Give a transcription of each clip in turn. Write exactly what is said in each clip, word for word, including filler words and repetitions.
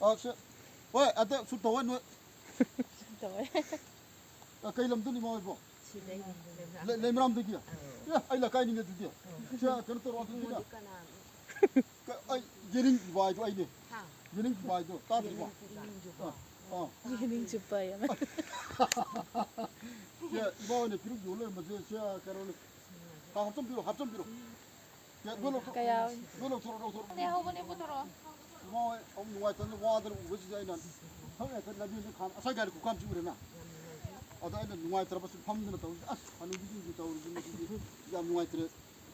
ꯑ, ꯁꯦ, ꯍꯣꯏ, ꯑꯗ ꯁꯨ ꯇꯧꯋꯦ ꯅꯣꯏ꯫ ꯇꯧꯋꯦ꯫ ꯑ, ꯀꯩ ꯂꯝꯗꯨꯅꯤ ꯏꯃꯥ ꯍꯣꯏꯕꯣ? ꯁꯤꯗꯩ꯫ ꯂꯩ-, ꯂꯩꯃꯔꯥꯝꯗꯒꯤ? ꯑꯦ, ꯑꯩ ꯂꯩꯀꯥꯏꯅꯤꯅꯦ ꯑꯗꯨꯗꯤ꯫ ꯁꯦ, ꯀꯩꯅꯣ ꯇꯧꯔꯣ, ꯑꯗꯨꯗꯤꯅꯦ꯫ ꯀ-, ꯑꯩ ꯌꯦꯅꯤꯡ ꯏꯕꯥꯏꯗꯣ ꯑꯩꯅꯦ꯫ ꯍꯥ? ꯌꯦꯅꯤꯡ ꯏꯕꯥꯏꯗꯣ, ꯇꯥꯗ꯭ꯔꯤꯕꯣ? ꯌꯦꯅꯤꯡ ꯏꯕꯥꯏ꯫ ꯑꯥ, ꯑꯥ꯫ ꯌꯦꯅꯤꯡ ꯆꯨꯞꯄ ꯍꯥꯏ ꯑꯃ꯫ ꯁꯦ, ꯏꯃꯥ ꯍꯣꯏꯅ ꯄꯤꯔꯨꯛ ꯌꯣꯜ ꯂꯩꯔꯝꯕꯁꯦ, ꯁꯦ, ꯀꯩꯅꯣꯅꯦ꯫ ꯍꯥ, ꯍꯥꯞꯆꯤꯟꯕꯤꯔꯣ, ꯍꯥꯞꯆꯤꯟꯕꯤꯔꯣ꯫ ꯌꯥ, ꯂꯣꯏ ꯂꯧꯊꯣꯛ-, ꯀꯌꯥ? ꯂꯣꯏ ꯂꯧꯊꯣꯔꯛꯑꯣ, ꯂꯧꯊꯣꯔꯛꯑꯣ꯫ ꯅꯦ ꯍꯧꯕꯅꯦ ꯄꯨꯊꯣꯔꯛꯑꯣ꯫ ꯏꯃꯥ ꯍꯣꯏ ꯑꯃꯨꯛ ꯅꯨꯡꯉꯥꯏꯇꯗꯅ ꯋꯥꯗꯅ ꯎꯕꯁꯤꯗ ꯑꯩꯅ ꯊꯕꯛ ꯍꯦꯛꯇ ꯂꯝꯕꯦꯟꯗ ꯈꯥꯝ-, ꯑꯁꯥꯏ ꯒꯥꯔꯤ ꯈꯨꯈꯥꯝꯁꯤ ꯎꯔꯦꯅ? ꯑꯗ ꯑꯩꯅ ꯅꯨꯡꯉꯥꯏꯇ꯭ꯔꯕꯁꯨ ꯐꯝꯗꯅ ꯇꯧꯔꯤꯁꯦ꯫ ꯑꯁ, ꯍꯅꯨꯕꯤꯁꯤꯡꯁꯦ ꯇꯧꯔꯤꯁꯦ ꯃꯁꯤꯗꯤ ꯌꯥꯝ ꯅꯨꯡꯉꯥꯏꯇ꯭ꯔꯦ꯫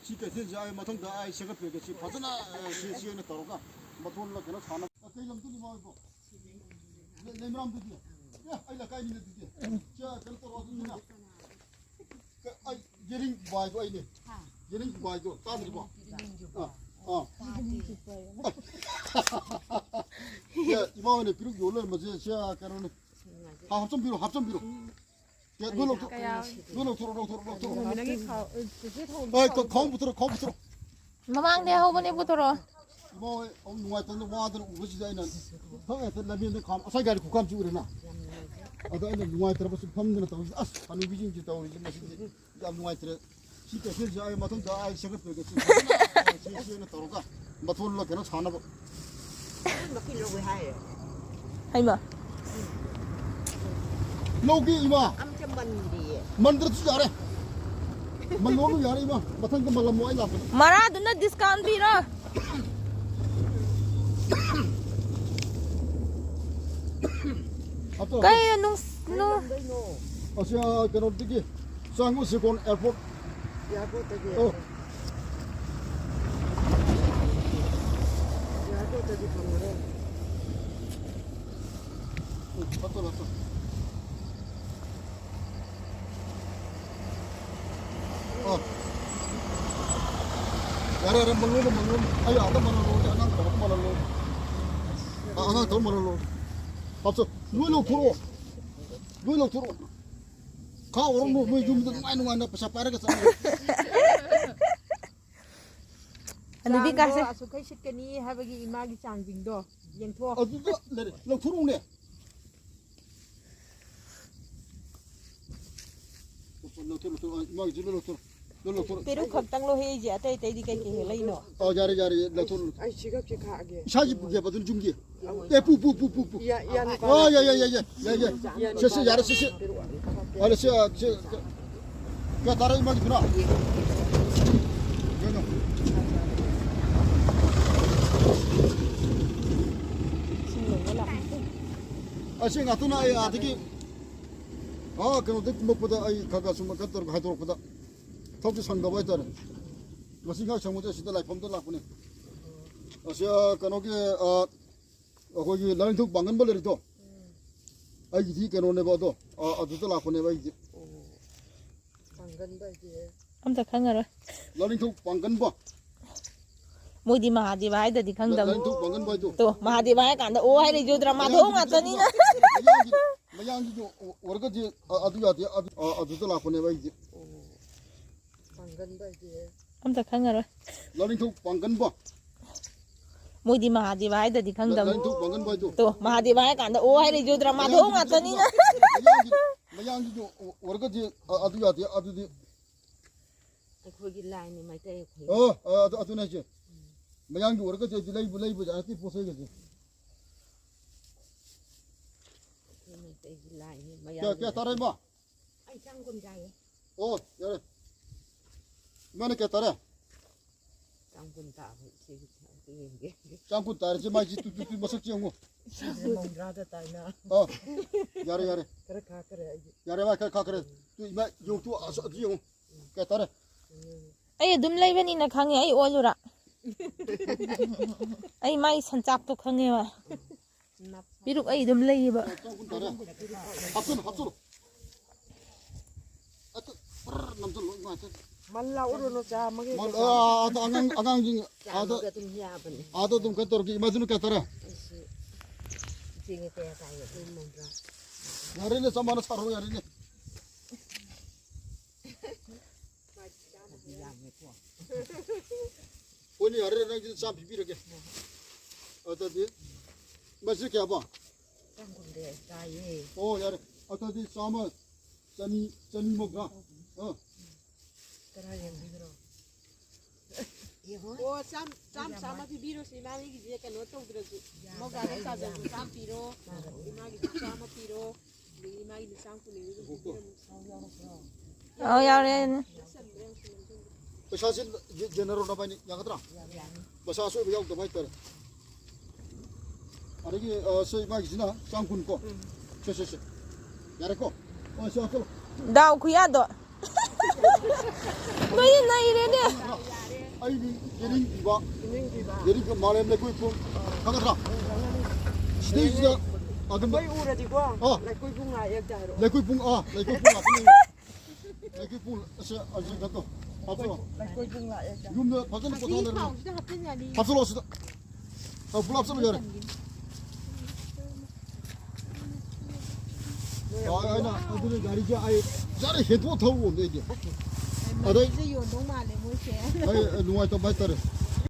ꯁꯤ ꯀꯩꯊꯦꯜꯁꯦ ꯑꯩ ꯃꯊꯪꯗ ꯑꯩ ꯁꯦꯝꯒꯠꯄꯤꯔꯒꯦ꯫ ꯁꯤ ꯐꯖꯅ, ꯑ, ꯁꯤ, ꯁꯤ ꯑꯣꯏꯅ ꯇꯧꯔꯒ ꯃꯊꯣꯟꯂ ꯀꯩꯅꯣ ꯁꯥꯟꯅꯕ꯫ ꯑ, ꯀꯩ ꯂꯝꯗꯨꯅꯤ ꯏꯃꯥ ꯍꯣꯏꯕꯣ? ꯂꯩ-, ꯂꯩꯃꯔꯥꯝꯗꯒꯤ꯫ ꯑꯦ, ꯑꯩ ꯂꯩꯀꯥꯏꯅꯤꯅꯦ ꯑꯗꯨꯗꯤ꯫ ꯁꯤ ꯀꯩꯅꯣ ꯇꯧꯔꯣ ꯑꯗꯨꯗꯤꯅꯦ꯫ ꯀ-, ꯑꯩ ꯌꯦꯅꯤꯡ ꯏꯕꯥꯏꯗꯣ ꯑꯩꯅꯦ꯫ ꯍꯥ? ꯌꯦꯅꯤꯡ ꯏꯕꯥꯏꯗꯣ ꯇꯥꯗ꯭ꯔꯤꯕꯣ? ꯌꯦꯅꯤꯡ ꯏꯕꯥꯏ꯫ ꯑꯥ, ꯑꯥ꯫ ꯇꯥꯗꯦ꯫ ꯁꯦ, ꯏꯃꯥ ꯍꯣꯏꯅ ꯄꯤꯔꯨꯛ ꯌꯣꯜ ꯂꯩꯔꯝꯕꯁꯦ, ꯁꯦ, ꯀꯩꯅꯣꯅꯦ꯫ ꯍꯥ, ꯍꯥꯞꯆꯤꯟꯕꯤꯔꯣ, ꯍꯥꯞꯆꯤꯟꯕꯤꯔꯣ꯫ ꯁꯦ, ꯂꯣꯏ ꯂꯧꯊꯣꯛ-, ꯀꯌꯥ? ꯂꯣꯏ ꯂꯧꯊꯣꯔꯛꯑꯣ, ꯂꯧꯊꯣꯔꯛꯑꯣ, ꯂꯧꯊꯣꯔꯛꯑꯣ꯫ ꯅꯪꯒꯤ ꯈꯥꯎ-, ꯑ, ꯆꯤꯆꯦ ꯊꯥꯎ-, ꯑꯦ, ꯈꯥꯎ-, ꯈꯥꯎ ꯄꯨꯊꯣꯔꯛꯑꯣ, ꯈꯥꯎ ꯄꯨꯊꯣꯔꯛꯑꯣ꯫ ꯃꯃꯥꯡꯗꯩ ꯍꯧꯕꯅꯦ, ꯄꯨꯊꯣꯔꯛꯑꯣ꯫ ꯏꯃꯥ ꯍꯣꯏ ꯑꯃꯨꯛ ꯅꯨꯡꯉꯥꯏꯇꯗꯅ ꯋꯥꯗꯅ ꯎꯕꯁꯤꯗ ꯑꯩꯅ ꯊꯕꯛ ꯍꯦꯛꯇ ꯂꯝꯕꯦꯟꯗ ꯈꯥꯝ-, ꯑꯁꯥꯏ ꯒꯥꯔꯤ ꯈꯨꯈꯥꯝꯁꯤ ꯎꯔꯦꯅ? ꯑꯗ ꯑꯩꯅ ꯅꯨꯡꯉꯥꯏꯇ꯭ꯔꯕꯁꯨ ꯐꯝꯗꯅ ꯇꯧꯔꯤꯁꯦ꯫ ꯑꯁ, ꯍꯅꯨꯕꯤꯁꯤꯡꯁꯤ ꯇꯧꯔꯤꯁꯦ ꯃꯁꯤꯗꯤ ꯌꯥꯝ ꯅꯨꯡꯉꯥꯏꯇ꯭ꯔꯦ꯫ ꯁꯤ ꯀꯩꯊꯦꯜꯁꯦ ꯑꯩ ꯃꯊꯪꯗ ꯑꯩ ꯁꯦꯝꯒꯠꯄꯤꯔꯒꯦ꯫ ꯁꯤ ꯐꯖꯅ, ꯁꯤ, ꯁꯤ ꯑꯣꯏꯅ ꯇꯧꯔꯒ ꯃꯊꯣꯟꯂ ꯀꯩꯅꯣ ꯁꯥꯟꯅꯕ꯫ ꯃꯈꯨꯟ ꯃꯈꯨꯟ ꯂꯧꯋꯦ ꯍꯥꯏꯌꯦ꯫ ꯍꯩꯃ꯫ ꯂꯧꯒꯦ, ꯏꯃꯥ꯫ ꯑꯝꯇ ꯃꯟꯗꯤꯌꯦ꯫ ꯃꯟꯗ꯭ꯔꯁꯨ ꯌꯥꯔꯦ꯫ ꯃꯜꯂꯣꯅꯨ ꯌꯥꯔꯦ, ꯏꯃꯥ꯫ ꯃꯊꯪꯗ ꯃꯜꯂꯝꯃꯣ, ꯑꯩ ꯂꯥꯛꯄꯗ꯫ ꯃꯔꯥꯗꯨꯅ discount ꯄꯤꯔꯣ꯫ ꯑꯇꯣ, ꯑꯇꯣ꯫ ꯀꯩꯅꯣ ꯅꯨꯡ-, ꯅꯨꯡ-, ꯑꯁꯤ, ꯑꯥ, ꯀꯩꯅꯣꯗꯒꯤ ꯆꯥꯡꯒꯨ ꯁꯤꯀꯣꯟ airport꯫ Airportꯇꯒꯤ꯫ ꯑꯣ꯫ Airportꯇꯗꯤ ꯐꯪꯉꯔꯣꯏ꯫ ꯎꯝ, ꯐꯠꯇꯣ, ꯐꯠꯇꯣ꯫ ꯑꯣ꯫ ꯌꯥꯔꯦ, ꯌꯥꯔꯦ, ꯃꯜꯂꯣ, ꯃꯜꯂꯣ꯫ ꯑꯩ ꯑꯥꯗ ꯃꯜꯍꯜꯂꯣ, ꯑꯉꯥꯡ ꯇꯧꯔꯒ ꯃꯜꯍꯜꯂꯣ꯫ ꯑꯥ, ꯑꯉꯥꯡ ꯇꯧꯔꯒ ꯃꯜꯍꯜꯂꯣ꯫ ꯍꯥꯞꯆꯣ꯫ ꯂꯣꯏ ꯂꯧꯊꯣꯔꯛꯑꯣ꯫ ꯂꯣꯏ ꯂꯧꯊꯣꯔꯛꯑꯣ꯫ ꯈꯥꯎꯔꯣ, ꯅꯣꯏ, ꯅꯣꯏ ꯌꯨꯝꯗ ꯅꯨꯡꯉꯥꯏ ꯅꯨꯡꯉꯥꯏꯅ ꯄꯩꯁꯥ ꯄꯥꯏꯔꯒ ꯆꯠꯂꯣ꯫ ꯍꯅꯨꯕꯤ ꯆꯥꯡꯗꯣ ꯀꯥꯁꯦ꯫ ꯑꯁꯨꯛꯈꯩ ꯁꯤꯠꯀꯅꯤ ꯍꯥꯏꯕꯒꯤ ꯏꯃꯥꯒꯤ ꯆꯥꯡꯁꯤꯡꯗꯣ꯫ ꯌꯦꯡꯊꯣꯛꯑꯣ꯫ ꯑꯗꯨꯗ ꯂꯩꯔꯦ꯫ ꯂꯧꯊꯣꯔꯛꯎꯅꯦ꯫ ꯂꯧꯊꯣꯔꯣ, ꯂꯧꯊꯣꯔꯣ, ꯏꯃꯥꯒꯤꯁꯨ ꯂꯣꯏ ꯂꯧꯊꯣꯔꯣ꯫ ꯂꯣꯏ ꯂꯧꯊꯣꯔꯣ꯫ ꯄꯦꯔꯨꯛ ꯈꯛꯇꯪ ꯂꯧꯍꯦꯛꯏꯁꯦ, ꯑꯇꯩ ꯑꯇꯩꯗꯤ ꯀꯩ ꯀꯩ ꯍꯦꯛ ꯂꯩꯅꯣ? ꯑꯣ, ꯌꯥꯔꯦ, ꯌꯥꯔꯦ, ꯂꯧꯊꯣꯔꯣ꯫ ꯑꯩ ꯁꯤꯒꯞꯁꯦ ꯈꯥꯛꯑꯒꯦ꯫ ꯏꯁꯥꯒꯤ ꯄꯨꯒꯦꯕ ꯑꯗꯨꯅ ꯌꯨꯝꯒꯤ꯫ ꯑꯦ, ꯄꯨ, ꯄꯨ, ꯄꯨ, ꯄꯨ, ꯄꯨ꯫ ꯌꯥ-, ꯌꯥꯅꯤ, ꯑꯣ, ꯌꯥꯏ, ꯌꯥꯏ, ꯌꯥꯏ, ꯌꯥꯏ, ꯌꯥꯏ꯫ ꯌꯥꯅꯤ, ꯁꯦ, ꯁꯦ, ꯌꯥꯔꯦ, ꯁꯦ, ꯁꯦ꯫ ꯌꯥꯔꯦ, ꯁꯦ, ꯑ, ꯁꯦ, ꯀꯌꯥ ꯇꯥꯔꯦ ꯏꯃꯥꯒꯤꯗꯨꯅ? ꯌꯦꯡꯉꯣ꯫ ꯑꯁꯤ ꯉꯥꯛꯇꯅ ꯑꯩ ꯑꯥꯗꯒꯤ, ꯑꯥ, ꯀꯩꯅꯣꯗꯒꯤ ꯀꯨꯝꯃꯛꯄꯗ ꯑꯩ ꯈꯔ ꯈꯔ ꯁꯨꯝ ꯀꯩꯅꯣ ꯇꯧꯔꯒ ꯍꯥꯏꯗꯣꯔꯛꯄꯗ ꯊꯕꯛꯁꯦ ꯁꯪꯗꯕ ꯍꯥꯏꯇꯥꯔꯦ꯫ ꯉꯁꯤ ꯉꯥꯏꯍꯥꯛ ꯁꯪꯕꯁꯦ ꯑꯁꯤꯗ ꯂꯥꯏꯐꯝꯗ ꯂꯥꯛꯄꯅꯦ꯫ ꯑꯁꯤ, ꯑ, ꯀꯩꯅꯣꯒꯤ, ꯑ, ꯑꯩꯈꯣꯏꯒꯤ ꯂꯥꯏꯅꯤꯡꯊꯧ ꯄꯥꯡꯒꯟꯕ ꯂꯩꯔꯤꯗꯣ, ꯑꯩꯒꯤꯗꯤ ꯀꯩꯅꯣꯅꯦꯕ ꯑꯗꯣ, ꯑ, ꯑꯗꯨꯗ ꯂꯥꯛꯄꯅꯦꯕ ꯑꯩꯒꯤꯗꯤ꯫ ꯄꯥꯡꯒꯟꯕ ꯍꯥꯏꯗꯤ? ꯑꯝꯇ ꯈꯪꯉꯔꯣꯏ꯫ ꯂꯥꯏꯅꯤꯡꯊꯧ ꯄꯥꯡꯒꯟꯕ꯫ ꯃꯣꯏꯗꯤ ꯃꯍꯥꯗꯦꯕ ꯍꯥꯏꯗꯗꯤ ꯈꯪꯗꯕ꯫ ꯂꯥꯏꯅꯤꯡꯊꯧ ꯄꯥꯡꯒꯟꯕ ꯍꯥꯏꯗꯣ꯫ ꯇꯣ, ꯃꯍꯥꯗꯦꯕ ꯍꯥꯏ ꯀꯥꯟꯗ ꯑꯣ ꯍꯥꯏꯔꯛꯏꯁꯦ ꯎꯗ꯭ꯔꯥ? ꯃꯥꯙꯧ ꯉꯥꯛꯇꯅꯤꯅ꯫ ꯃꯌꯥꯡꯒꯤ, ꯃꯌꯥꯡꯒꯤꯗꯣ ꯑꯣꯏꯔꯒꯗꯤ, ꯑ, ꯑꯗꯨ ꯌꯥꯗꯦ, ꯑꯗꯨ, ꯑ, ꯑꯗꯨꯗ ꯂꯥꯛꯄꯅꯦꯕ ꯑꯩꯒꯤꯗꯤ꯫ ꯄꯥꯡꯒꯟꯕ ꯍꯥꯏꯗꯤ? ꯑꯝꯇ ꯈꯪꯉꯔꯣꯏ꯫ ꯂꯥꯏꯅꯤꯡꯊꯧ ꯄꯥꯡꯒꯟꯕ꯫ ꯃꯣꯏꯗꯤ ꯃꯍꯥꯗꯦꯕ ꯍꯥꯏꯗꯗꯤ ꯈꯪꯗꯕ꯫ ꯂꯥꯏꯅꯤꯡꯊꯧ ꯄꯥꯡꯒꯟꯕ ꯍꯥꯏꯗꯣ꯫ ꯇꯣ, ꯃꯍꯥꯗꯦꯕ ꯍꯥꯏ ꯀꯥꯟꯗ ꯑꯣ ꯍꯥꯏꯔꯛꯏꯁꯦ ꯎꯗ꯭ꯔꯥ? ꯃꯥꯙꯧ ꯉꯥꯛꯇꯅꯤꯅ꯫ ꯃꯌꯥꯡꯒꯤ, ꯃꯌꯥꯡꯒꯤꯗꯣ ꯑꯣꯏꯔꯒꯗꯤ, ꯑ, ꯑꯗꯨ ꯌꯥꯗꯦ, ꯑꯗꯨꯗꯤ꯫ ꯑꯩꯈꯣꯏꯒꯤ ꯂꯥꯏꯅꯤ, ꯃꯩꯇꯩ ꯑꯩꯈꯣꯏ꯫ ꯑꯣ, ꯑ, ꯑꯗꯨ, ꯑꯗꯨꯅꯦ ꯍꯥꯏꯁꯦ꯫ ꯃꯌꯥꯡꯒꯤ ꯑꯣꯏꯔꯒꯗꯤ ꯑꯩꯗꯤ ꯂꯩꯕꯨ ꯂꯩꯕ ꯌꯥꯔꯦ, ꯄꯣꯠ ꯆꯩꯒꯁꯦ꯫ ꯑꯩꯈꯣꯏ ꯃꯩꯇꯩꯒꯤ ꯂꯥꯏꯅꯤ, ꯀꯌꯥ, ꯃꯌꯥꯡꯒꯤ ꯀꯌꯥ ꯅꯠꯇꯦ꯫ ꯇꯥꯔꯦ, ꯏꯃꯥ? ꯑꯩ ꯆꯥꯝ ꯀꯨꯟ ꯇꯥꯏꯌꯦ꯫ ꯑꯣ, ꯌꯥꯔꯦ꯫ ꯏꯃꯥꯅ ꯀꯌꯥ ꯇꯥꯔꯦ? ꯆꯥꯝ ꯀꯨꯟ ꯇꯥꯕ ꯏꯆꯦꯒꯤ ꯌꯦꯡꯒꯦ꯫ ꯆꯥꯝ ꯀꯨꯟ ꯇꯥꯔꯦ, ꯏꯆꯦ ꯃꯥꯏꯁꯤ ꯇꯨ, ꯇꯨ, ꯇꯨ, ꯃꯁꯛꯁꯤ ꯌꯦꯡꯉꯨ꯫ ꯁꯤꯁꯦ ꯃꯧꯗ꯭ꯔꯥꯗ ꯇꯥꯏꯅ꯫ ꯑꯣ, ꯌꯥꯔꯦ, ꯌꯥꯔꯦ꯫ ꯈꯔ ꯈꯥꯛꯈ꯭ꯔꯦ ꯑꯩꯒꯤ꯫ ꯌꯥꯔꯦ, ꯃꯥ ꯈꯔ ꯈꯥꯛꯈ꯭ꯔꯦ꯫ ꯇꯨ, ꯏꯃꯥ, ꯌꯦꯡꯉꯨ, ꯇꯨ, ꯑꯁ, ꯑꯗꯨ ꯌꯦꯡꯉꯨ꯫ ꯀꯌꯥ ꯇꯥꯔꯦ? ꯑꯩ ꯑꯗꯨꯝ ꯂꯩꯕꯅꯤꯅ ꯈꯪꯉꯦ, ꯑꯩ ꯑꯣꯜꯂꯨꯔꯥ? ꯑꯩ ꯃꯥꯏ ꯁꯟꯆꯥꯛꯇꯣ ꯈꯪꯉꯦꯕ꯫ ꯄꯤꯔꯨꯛ ꯑꯩ ꯑꯗꯨꯝ ꯂꯩꯌꯦꯕ꯫ ꯍꯥꯞꯆꯜꯂꯨ, ꯍꯥꯞꯆꯜꯂꯨ꯫ ꯑꯗꯨ ꯄꯨꯔꯥ ꯅꯝꯁꯜꯂꯣ, ꯏꯃꯥ, ꯍꯥꯞꯆꯜꯂꯨ꯫ ꯃꯜ ꯂꯥꯎꯔꯨꯅꯨ, ꯆꯥꯝꯃꯒꯤ ꯃꯜ-, ꯀꯩꯀꯥ꯫ ꯑꯥ, ꯑꯥꯗ ꯑꯉꯥꯡ, ꯑꯉꯥꯡꯁꯤꯡ ꯑꯥꯗ, ꯆꯥꯝꯃꯒ ꯑꯗꯨꯝ ꯌꯥꯕꯅꯦ꯫ ꯑꯥꯗ ꯑꯗꯨꯝ ꯀꯩꯅꯣ ꯇꯧꯔꯒꯦ꯫ ꯏꯃꯥꯗꯨꯅ ꯀꯌꯥ ꯇꯥꯔꯦ? ꯑꯩꯁꯨ ꯏꯆꯦꯒꯤ ꯀꯌꯥ ꯇꯥꯏꯌꯦ? ꯑꯗꯨꯝ ꯃꯧꯗ꯭ꯔꯥ꯫ ꯌꯥꯔꯦꯅꯦ, ꯆꯞ ꯃꯥꯟꯅ ꯁꯥꯔꯣ, ꯌꯥꯔꯦꯅꯦ꯫ ꯌꯥꯝꯃꯦꯀꯣ꯫ ꯍꯣꯏꯅꯦ, ꯌꯥꯔꯦ, ꯅꯪꯒꯤꯗꯤ ꯆꯥꯝ ꯄꯤꯕꯤꯔꯒꯦ꯫ ꯑꯗꯨꯗꯤ ꯃꯁꯤ ꯀꯌꯥꯕ? ꯆꯥꯝ ꯀꯨꯟꯗꯤ ꯇꯥꯏꯌꯦ꯫ ꯑꯣ, ꯌꯥꯔꯦ꯫ ꯑꯗꯨꯗꯤ ꯆꯥꯝꯃ, ꯆꯅꯤ, ꯆꯅꯤ ꯃꯧꯗ꯭ꯔꯥ? ꯑꯥ꯫ ꯇꯔꯥ ꯌꯥꯡꯈꯩꯗꯔꯣ? ꯑꯣ, ꯆꯥꯝ, ꯆꯥꯝ, ꯆꯥꯝꯃ ꯄꯤꯕꯤꯔꯣ ꯁꯤ ꯏꯃꯥꯒꯤꯁꯦ ꯀꯩꯅꯣ ꯇꯧꯗ꯭ꯔꯁꯨ꯫ ꯃꯧꯗ꯭ꯔꯥꯗ ꯇꯥꯖꯔꯁꯨ ꯆꯥꯝ ꯄꯤꯔꯣ꯫ ꯏꯃꯥꯒꯤꯁꯨ ꯆꯥꯝꯃ ꯄꯤꯔꯣ꯫ ꯑꯗꯒꯤ ꯏꯃꯥꯒꯤ ꯆꯥꯝ ꯀꯨꯟ ꯑꯗꯨꯝ ꯄꯤꯕꯤꯔꯝꯃꯣ꯫ ꯑꯧ, ꯌꯥꯎꯔꯦ꯫ ꯄꯩꯁꯥꯁꯤ ꯌꯦ-, ꯌꯦꯟꯅꯔꯣ ꯅꯕꯥꯏꯅꯤ, ꯌꯥꯒꯗ꯭ꯔꯥ? ꯄꯩꯁꯥ ꯑꯁꯣꯏꯕ ꯌꯥꯎꯗꯕ ꯍꯥꯏꯇꯥꯔꯦ꯫ ꯑꯗꯒꯤ, ꯑ, ꯁꯤ ꯃꯥꯒꯤꯁꯤꯅ ꯆꯥꯝ ꯀꯨꯟ ꯀꯣ꯫ ꯁꯦ, ꯁꯦ, ꯁꯦ꯫ ꯌꯥꯔꯦꯀꯣ? ꯑ, ꯁꯦ, ꯍꯥꯞꯆꯜꯂꯣ꯫ ꯗꯥꯎ ꯈꯨꯌꯥꯗꯣ꯫ ꯅꯣꯏꯗꯤ ꯅꯩꯔꯦꯅꯦ꯫ ꯑꯩꯗꯤ ꯌꯦꯅꯤꯡ ꯄꯤꯕ꯫ ꯌꯦꯅꯤꯡ ꯄꯤꯕ꯫ ꯌꯦꯅꯤꯡ ꯄꯤꯕ ꯃꯥꯂꯦꯝ ꯂꯩꯀꯣꯏ ꯄꯨꯡ ꯈꯪꯒꯗ꯭ꯔꯥ? ꯁꯤꯗꯩꯁꯤꯗ ꯑꯗꯨꯝ ꯑꯩꯈꯣꯏ ꯎꯔꯗꯤꯀꯣ, ꯑꯥ꯫ ꯂꯩꯀꯣꯏ ꯄꯨꯡ ꯉꯥꯛꯑꯦ ꯍꯦꯛꯇ ꯍꯥꯏꯔꯛꯑꯣ꯫ ꯂꯩꯀꯣꯏ ꯄꯨꯡ, ꯑꯥ, ꯂꯩꯀꯣꯏ ꯄꯨꯡ ꯉꯥꯛꯇꯅꯤ꯫ ꯂꯩꯀꯣꯏ ꯄꯨꯡ, ꯑꯁꯦ, ꯑꯁꯦ, ꯀꯩꯅꯣ ꯇꯧ꯫ ꯍꯥꯞꯆꯜꯂꯣ꯫ ꯂꯩꯀꯣꯏ ꯄꯨꯡ ꯉꯥꯛꯑꯦ ꯍꯦꯛꯇ꯫ ꯌꯨꯝꯗ ꯐꯖꯅ ꯑꯁꯤ ꯄꯣꯊꯥꯅꯔꯣ꯫ ꯊꯥꯎꯁꯤꯗ ꯍꯥꯞꯆꯤꯟ ꯌꯥꯅꯤ꯫ ꯍꯥꯞꯆꯜꯂꯣ ꯑꯁꯤꯗ꯫ ꯑ, ꯄꯨꯂꯞ ꯍꯥꯞꯆꯜꯂꯣ ꯌꯥꯔꯦ꯫ ꯑ, ꯑꯩꯅ ꯑꯗꯨꯅ ꯒꯥꯔꯤꯁꯦ ꯑꯩ ꯌꯥꯔꯦ ꯍꯦꯟꯗꯣꯛꯑ ꯊꯧꯔꯨꯕꯅꯦ ꯑꯩꯗꯤ꯫ ꯑꯗꯩ ꯃꯩꯁꯦ ꯌꯣꯟꯗꯧ ꯃꯥꯜꯂꯦ ꯃꯣꯏꯁꯦ꯫ ꯑꯩ ꯅꯨꯡꯉꯥꯏꯇꯕ ꯍꯥꯏꯇꯥꯔꯦ꯫